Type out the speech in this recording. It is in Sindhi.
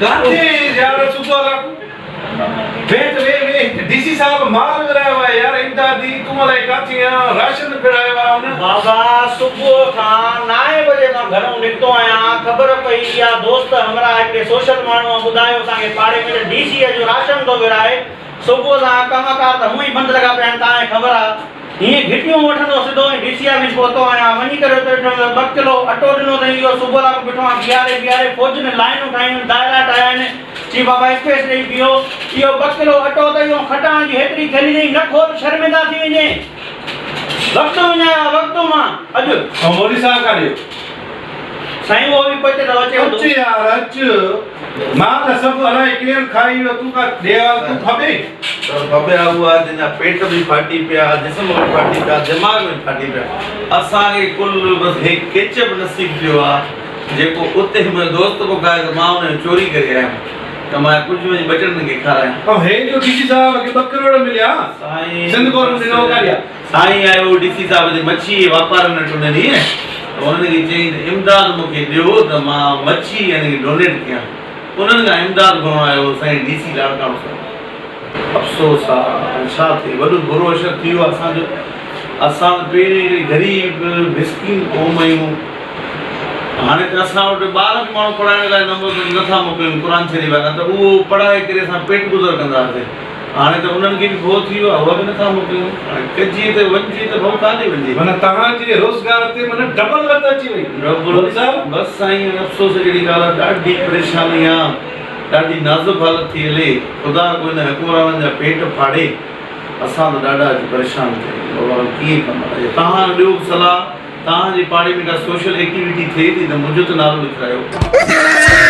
ڪاٿي يار صبح لاڪون ويهه ته ويهه ويهه هت ڊي سي صاحب مال ورهايو آهي يار امدادي تون الائي ڪاٿي آن راشن ورهايو آهي هن. بابا صبح کان نائين بجي مان گهرئون نڪتو آهيان خبر پئي اها دوست همراهه هڪڙي سوشل ماڻهوء ٻڌايو اسان کي پاڙي ۾ ته ڊي سي اڄ راشن ٿو ورهائي صبح سان ڪم ڪار ته هونئن ئي بند لڳا پيا آهن توهان کي خبر آ. هيئن گهٽيون وٺندو سڌو ۽ ڊي سي آفيس پهتو آهيان. وڃي ڪري اتي ڏٺم ته ٻه ڪلو اٽو ڏنو اٿئين. اهو صبح لاڪون بيٺو آهيان. بيهاري بيهاري فوجين لائينون ٺاهيون آهن، دائرا ٺاهيا آهن. چي بابا اسپيس ڏئي بيهو. اهو ٻه ڪلو اٽو اٿئي ۽ کٽاڻ جي هيتري ٿيلهي اٿئي. نه کول شرمنده ٿي ويندين. وقت وڃايو آهي وقت مان اڄ. ۽ مولوي صاحب ڪاڏي ويو؟ سائين اهو به پوئتي ٿو اچي هوندو. اچ يار اچ. مال سڀ الائي ڪير کائي ويو تون ڪا ڏيوال تون ڦٻي. سر ڦٻيا اها جنهن جا پيٽ به ڦاٽي پيا جسم به ڦاٽي پيا دماغ به ڦاٽي پيا اسان کي ڪل بس هي ڪيچپ نصيب ٿيو آ جيڪو اتي منهنجو دوست به کائي ته مان ان جو چوري ڪري آيم ته مان ڪجهه وڃي ٻچڙن کي کارايان. ۽ هي جو ڊي سي صاحب کي ٻه ڪروڙ مليا سنڌ گورنمينٽ ڏنو ڪاڏي آ. سائين آيو ڊي سي صاحب جي مڇي جي واپارين وٽ ان ڏينهن ته انهن کي چيائين ته امداد مون کي ڏيو ته مان مڇي يعني ڪي ڊونيٽ ڪيان انهن کان امداد گهرڻ آيو هو سائين ڊي سي لاڙڪاڻو صاحب. افسوس آ هاڻي ڇا ٿئي وڏو برو حشر ٿي ويو آ اسان جو اسان ته پهرين هڪڙي غريب مسڪين قوم آهيون هاڻي ته اسان وٽ ٻار به ماڻهو پڙهائڻ لاء نه نٿا موڪلين قرآن شريف نه ته اهو پڙهائي ڪري اسان پيٽ گذر ڪندا هئاسين هاڻي ته انهن کي به ڀؤ ٿي ويو آهي، اها به نٿا موڪلين. هاڻي ڪجي ته وڃجي ته ڀؤ ڪاڏي وڃجي. معنيٰ توهان جي روزگار تي معنيٰ ڊبل لت اچي وئي. مولوي صاحب. بس سائين هاڻي افسوس جهڙي ڳالهه آهي، ڏاڍي پريشاني آ، ڏاڍي نازڪ حالت ٿي هلي، خدا ڪو هن حڪمرانن جا پيٽ ڦاڙي، اسان ته ڏاڍا اڄ پريشان ٿيا آهيون بابا هاڻي ڪيئن ڪم هلائجي، توهان ڏيو صلاح، توهان جي پاڙي ۾ ڪا سوشل ايڪٽيوٽي ٿئي ٿي ته منهنجو ته نالو لکرايو.